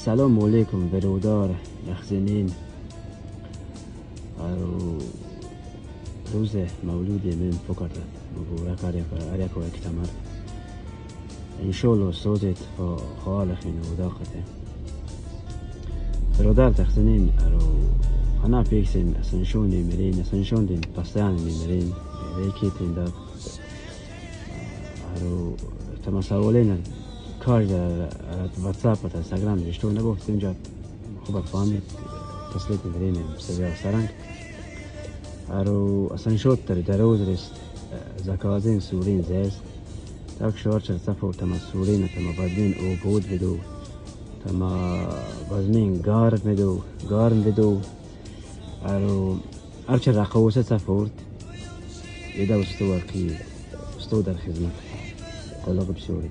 Салом алейкум, бародар нахзинин. Ару روز مولود من فکرت مبارک هر یک تمر انشالله سوزت خالقین و داقته برادر تخزنین ارو خنا پیکسین اسنشون میرین اسنشون دین پستان میرین ریکیتین داد ارو تماساولین کار در واتساپ و اینستاگرام رشتو نگفت اینجا خوب فهمید تسلیت میرین سویا سرنگ ارو اسنشوتر دروزرست زكازين سورين زاز تاك شوارشر صفو تما سورين تما بازمين او بود بدو تما بازمين غار بدو غارن بدو ارو ارشر رقوسة صفورت إذا وستو قيد وستو در خدمت قلق بسوري.